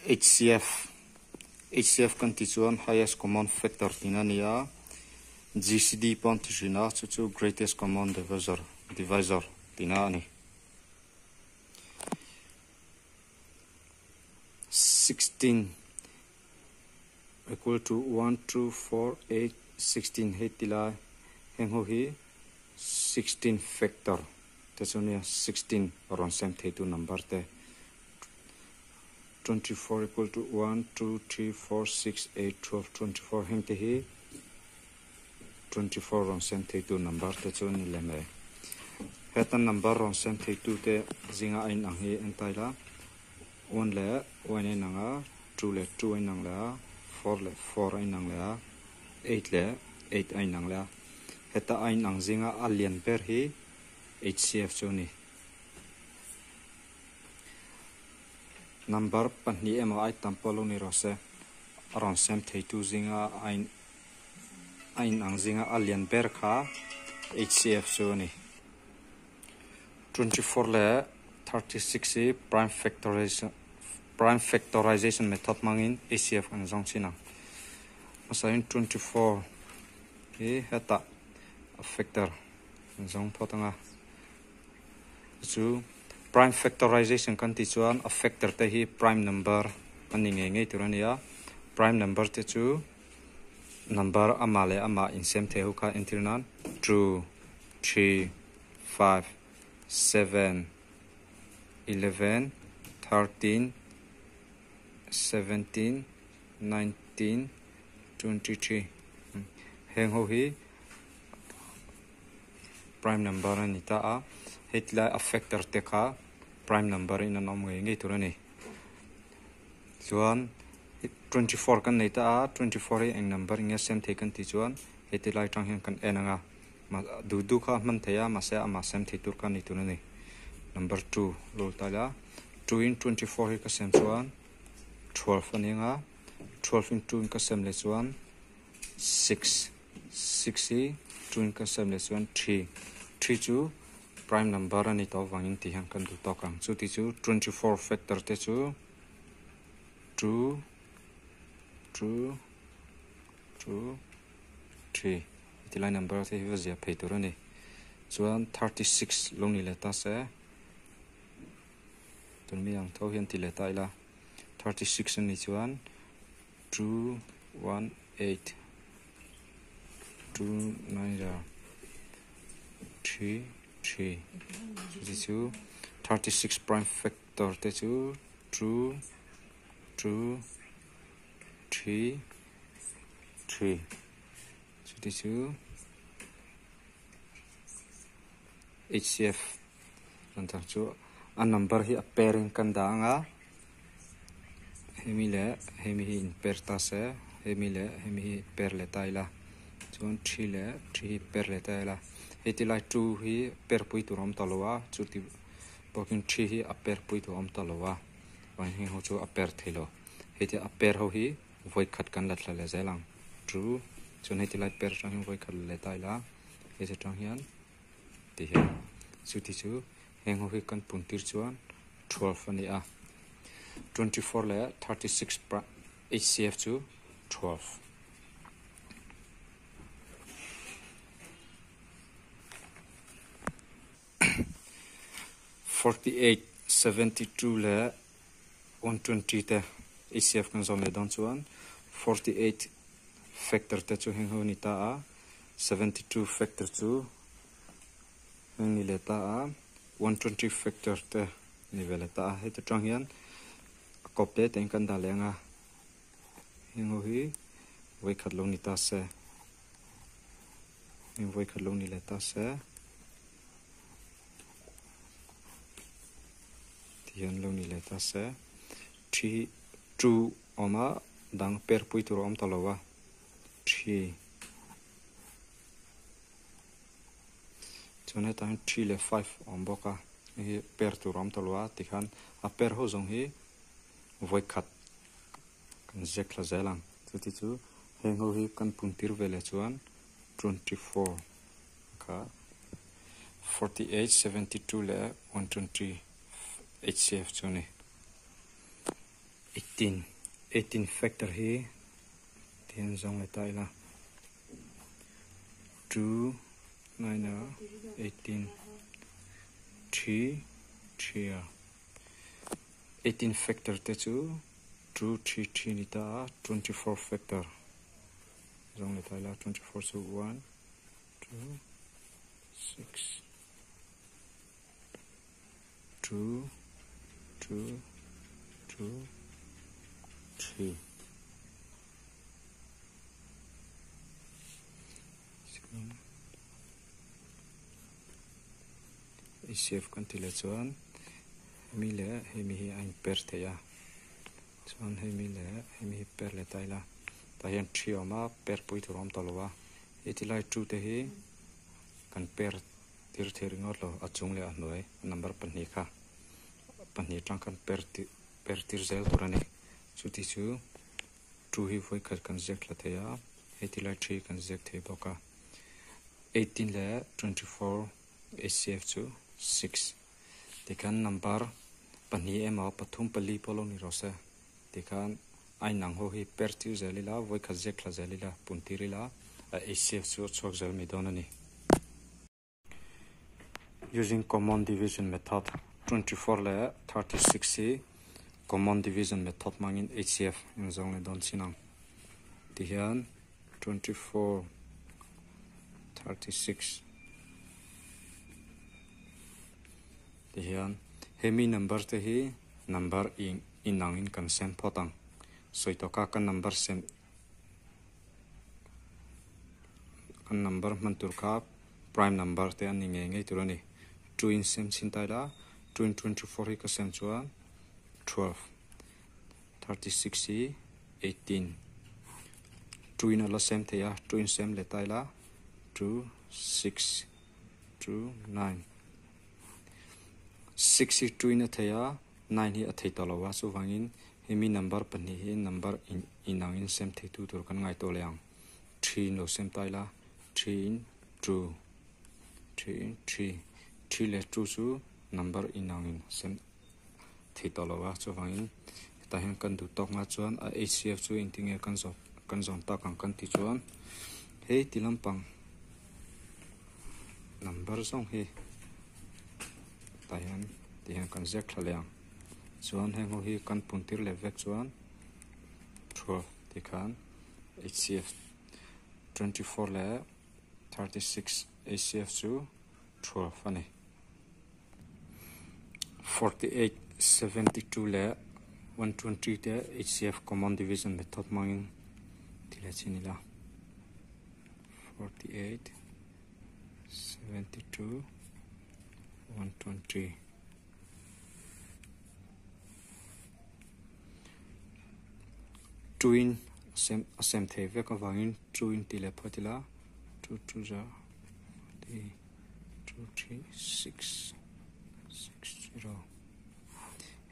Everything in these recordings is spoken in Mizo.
HCF HCF kan tih chuan highest common factor tihna a ni a, GCD pawh an ti thin a, chu chu greatest common divisor divisor tihna a ni. 16 equal to 1 2 4 8 16 hei ti lai heng ho hi 16 factor te chu nia 16 rawn sem theitu number te 24 equal to 1 2 3 4 6 8 12 24 heng te hi 24 rawn sem theitu number te chu a ni lem e. Heta number rawn sem theitu te zinga a inang hi en ta ila 1 leh 1 a inang a, 2 leh 2 a inang leh a, 4 leh 4 a inang leh a, 8 leh 8 a inang leh a. Heta a inang zinga a lian ber hi HCF chu a ni. Number pahnih emaw ai tam pawh lo ni rawh se, a rawn sem theitu zinga a in a inang zinga a lian ber kha HCF chu a ni. 24 leh 36 hi prime factorization prime factorization method hmangin HCF kan zawng chin ang. Hmasain 24 hi hetah a factor kan zawng phawt ang a. Chu prime factorization kan tih chuan a factor te hi prime number a ni ngei ngei tur a ni a, prime number te chu number amah leh amah insem thei ho kha entir nan 2, 3, 5, 7, 11, 13, 17, 19, 23 heng ho hi prime number a ni ta a, hei tilai a factor te kha prime number in an awm ngei ngei tur a ni. Chuan 24 kan nei ta a, 24 hi eng number nge sem thei kan tih chuan hei tilai atang hian kan en ang a, duh duh kha a hman thei a mahse amah sem thei tur kha a ni tur a ni. Number 2 lo ta ila, 2 in 24 hi ka sem chuan 12 a ni ang a, 12 in 2 in ka sem leh chuan 6. 6 hi 2 in ka sem leh chuan 3. 3 chu prime number a ni tawh avangin tih hian kan duh tawk ang. Chu tih chu 24 factor te chu 2, 2, 2, 3 tilai number te hi va ziah phei tur a ni. Chuan 36 lo ni leh ta se tun mi ang tho hian ti leh ta ila 36 a nih chuan 2, 1, 8, 2, 9, 0, 3, 3. Chuti chu 36 prime factor te chu 2, 2, 3, 3. Chuti chu HCF lanthar chu a number hi a pair in kan dah ang a. Hemi leh hemi hi in pair ta se hemi leh hemi hi pair leh ta ila chuan thi leh thi hi pair leh ta ila hei ti lai two hi pair pui tur a awm ta lo a chuti bawkin thi hi a pair pui tur a awm ta lo a chuan heng ho chu a pair thei lo hei ti a pair ho hi vawi khat kan la thla leh zel ang two chuan hei ti lai pair atang hian vawi khat la leh ta ila hei ti atang hian ti hian chuti chu heng ho hi kan pun tir chuan 12 a ni a 24 leh 36 HCF chu 12. 48, 72 leh 120 te HCF kan zawm leh dawn chuan 48 factor te chu heng ho a ni ta a, 72 factor chu heng ni leh ta a, 120 factor te ni ve leh ta a. Heti tang hian a kawp te te in kan dah leh ang a, heng ho hi vawikhat lo ni ta se, heng vawikhat lo ni leh ta se, ti hian lo ni leh ta se, thi hi two awm a dang per pui tur a awm ta lo a, thi. Chuan hetah hian 3 leh 5 a awm bawk a, hei hi pair tur a awm ta lo a tikhan a pair ho zawng hi vawi khat kan ziak thla zel ang. Chuti chu heng ho hi kan pun tir ve leh chuan 24 kha 48, 72 leh 120 HCF chu a ni. 18 18 factor hi tihian zawng leh ta ila 2 9 18 3 3 a 18 factor te chu 2 3 3 ni ta a 24 factor zawng leh ta ila 24 chu 1 2 6 2 2 2 3 I save kan ti leh chuan hemi leh hemi hi a in per thei a chuan hemi leh hemi hi per leh ta ila tah hian thi a awm a per pui tur a awm tawh lo a heti lai two te hi kan per tir thei ringawt lo a chung leh a hnuai number pahnih kha pahnih atang khan per per tir zel tur a ni chuti chu two hi vawi khat kan ziak thla thei a heti lai thi kan ziak thei bawk a 18 leh 24 HCF chu 6 tikhan number pahnih emaw pathum pali pawh lo ni rawh se tikhan a inang ho hi per tir zel ila vawi khat ziak thla zel ila pun tir ila a HCF chu a chhuak zel mai dawn a ni. Using common division method 24 leh 36 hi common division method hmangin HCF eng zawng leh dawn chin ang tihian 24 36 tihian hemi number te hi number inang in kan sem phawt ang sawi tawka kan number sem kan number hman tur kha prime number te an ni ngei ngei tur a ni 2 in sem chin ta ila 2 in 24 hi ka sem chuan 12 36 hi 18 2 in ala sem thei a 2 in sem leh ta ila 2 6 2 9 6 hi 2 in a thei a 9 hi a thei tawh lo a chuvangin hemi number pahnih hi number inang in sem thei tu tur kan ngai tawh leh ang 3 in lo sem ta ila 3 in 2 3 in 3 3 leh 2 chu number inang in sem thei tawh lo a chuvangin hetah hian kan duh tawk nga chuan a HCF chu engtinge kan zawh kan zawn tak ang kan ti chuan hei ti lampang number zawng hi tah hian ti hian kan ziak thla leh ang chuan heng ho hi kan pun tir leh vek chuan 12 tikhan HCF 24 leh 36 HCF chu 12 a ni. 48 72 leh 120 te HCF common division method hmangin ti leh chin ila 48 72 120 2 in sem a sem thei vek avangin 2 in ti leh phawt ila 2 2 za 3 2 3 6 6 0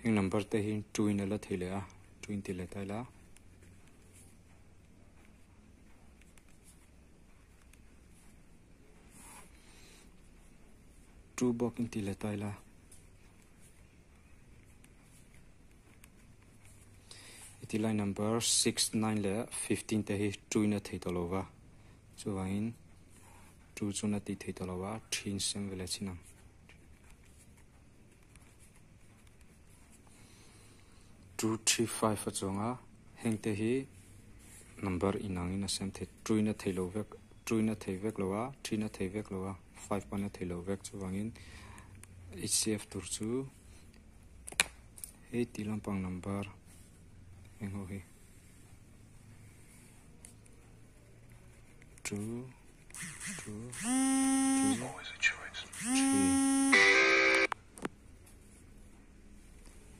heng number te hi 2 in ala thei leh a 2 in ti leh ta ila 2 bawk in ti leh ta ila heti lai number 6 9 leh 15 te hi 2 in a thei tawh lo va chuvangin 2 chuan a ti thei tawh lo a 3 in sem veleh chin ang 2 3 5 a chuanga heng te hi number inang in a sem thei 2 in a thei lo vek 2 in a thei vek lo a 3 in a thei vek lo a 5 pawn a thei lo vek chuvangin HCF tur chu hei ti lampang number heng ho hi 2 2 2 Always a choice. 3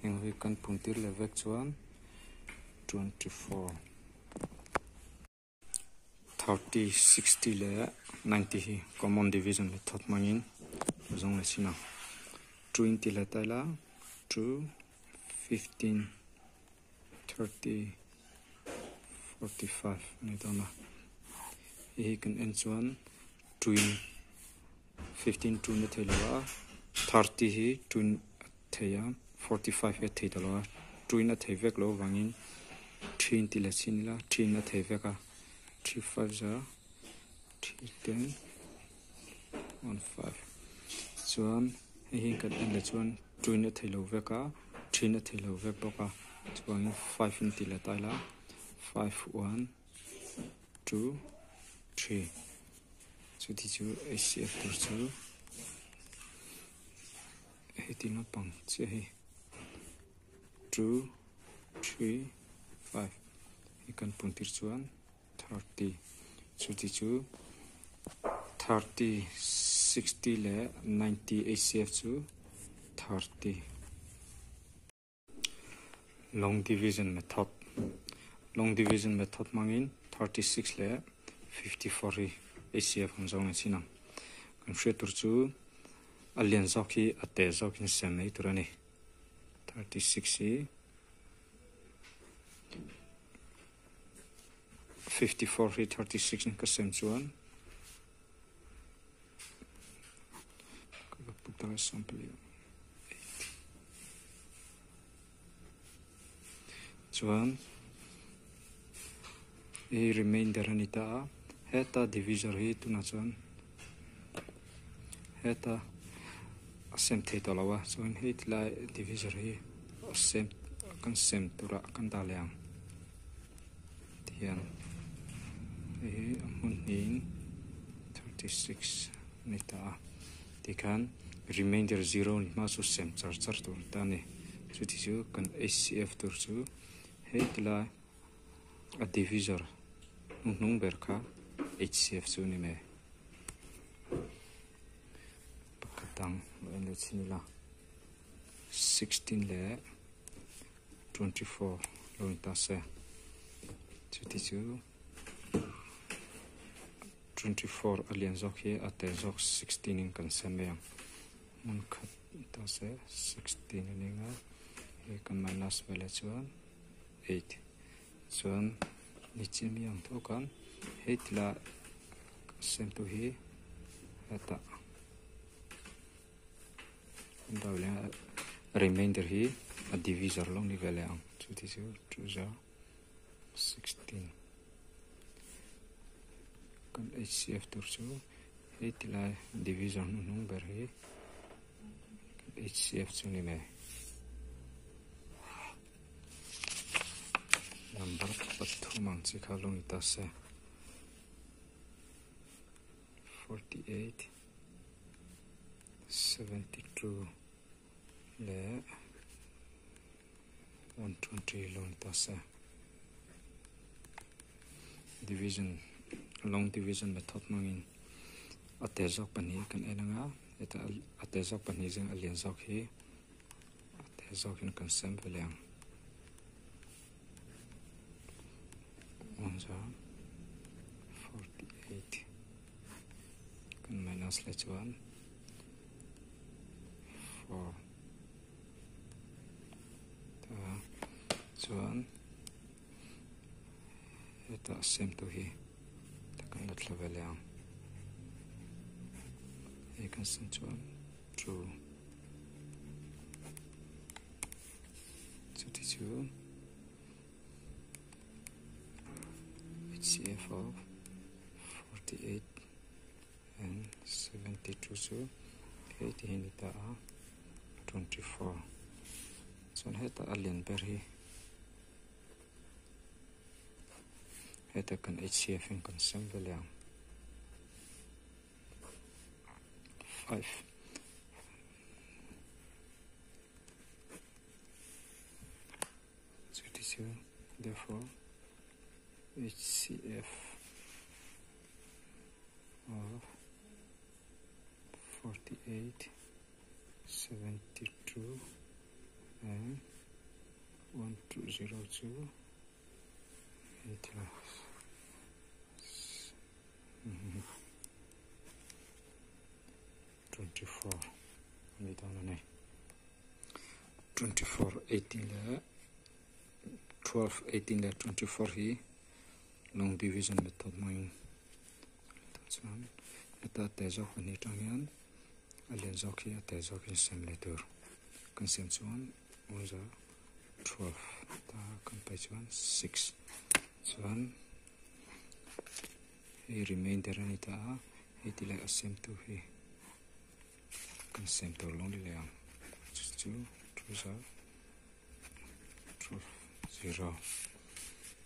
heng ho hi kan pun tir leh vek chuan 24 30 60 leh 90 hi common division method hmangin zawng leh chin ang 2 in ti leh ta ila 2 15 30 45 ani dawn a hei hi kan en chuan 2 in 15 2 in a thei lo a 30 hi 2 in a thei a 45 hi a thei ta lo a. Two in a thei vek loh avangin three in ti leh chin ila three in a thei vek a three five za three ten one five chuan hei hi kan en leh chuan two in a thei lo vek a three in a thei lo vek bawk a chuvangin five in ti leh ta ila five one two three chuti chu H_C_F tur chu heti naupang chiah hi two three five hi kan pun tir chuan 30 chuti chu 30 60 leh 90 HCF chu 30. Long division method Long division method hmangin 36 leh 54 hi HCF kan zawng leh chin ang. Kan hriat tur chu a lian zawk hi a te zawkin sem mai tur a ni. 36 hi 54 hi 36 in ka sem chuan ka put a sample 8 chuan i remainder a ni ta a heta divisor hi tunah chuan heta a sem thei tawh lo a chuan hei tilai divisor hi a sem kan sem turah kan dah leh ang tihian hei hi a hmun hnihin 36 a ni ta a tikhan remainder zero ni hma chu sem char char tur ta a ni chuti chu kan HCF tur chu hei tilai a divisor hnuhnung ber kha HCF chu a ni mai. Pakhat dang lo en leh chhin ila 16 leh 24 lo ni ta se chuti chu 24 a lian zawk hi a te zawk 16 in kan sem mai ang hmun khat ni ta se 16 a ni ang a hei kan minus veleh chuan 8 chuan nichin mi ang tho khan hei tila sem tu hi hetah remainder hi a divisor lo ni ve leh ang chuti chu two za 16 kan HCF tur chu hei tilai divisor hnuhnung ber hi HCF chu ni mai. Number pathum ang chi kha lo ni ta se 48 72 leh 120 lo ni ta se division long division method hmangin a te zawk pahnih kan en anga heta a te zawk pahnih zing a lian zawk hi A te zawkin kan sem ve leh ang. One za 48 kan minus leh chuan 4 ta chuan hetah sem tu hi ta kan la thla ve leh ang. Hei kan sem chuan 2 Chuti chu HCF of 48 and 72 chu hei ti hi ni ta a 24 chuan heta a lian ber hi heta kan HCF in kan sem ve leh ang. 5 32 therefore HCF of 48 72 and 1202 8 24 a ni dawn a ni. 24 18 leh 12 18 leh 24 hi long division method hmangin chuan heta te zawk a nih tang hian a lian zawk hi a te zawk in sem leh tur kan sem chuan awmza. 12 ta kan pai chuan 6 chuan hei remainder a ni ta a hei ti lai a sem tu hi kan sem tur lawng ni leh ang chu chu two za 12 0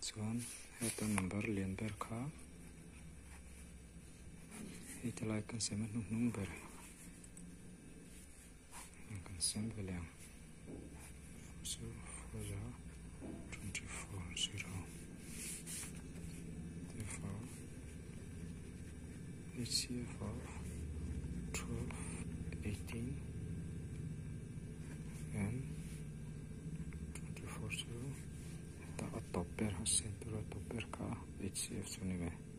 chuan heta number lian ber kha hei ti lai kan sem a hnuhnung ber kan sem ve leh ang 0 4 za 24 0 therefore HCF of 12 18 and 24 chu heta a tawp ber a sem tur a tawp ber kha HCF chu ni ve.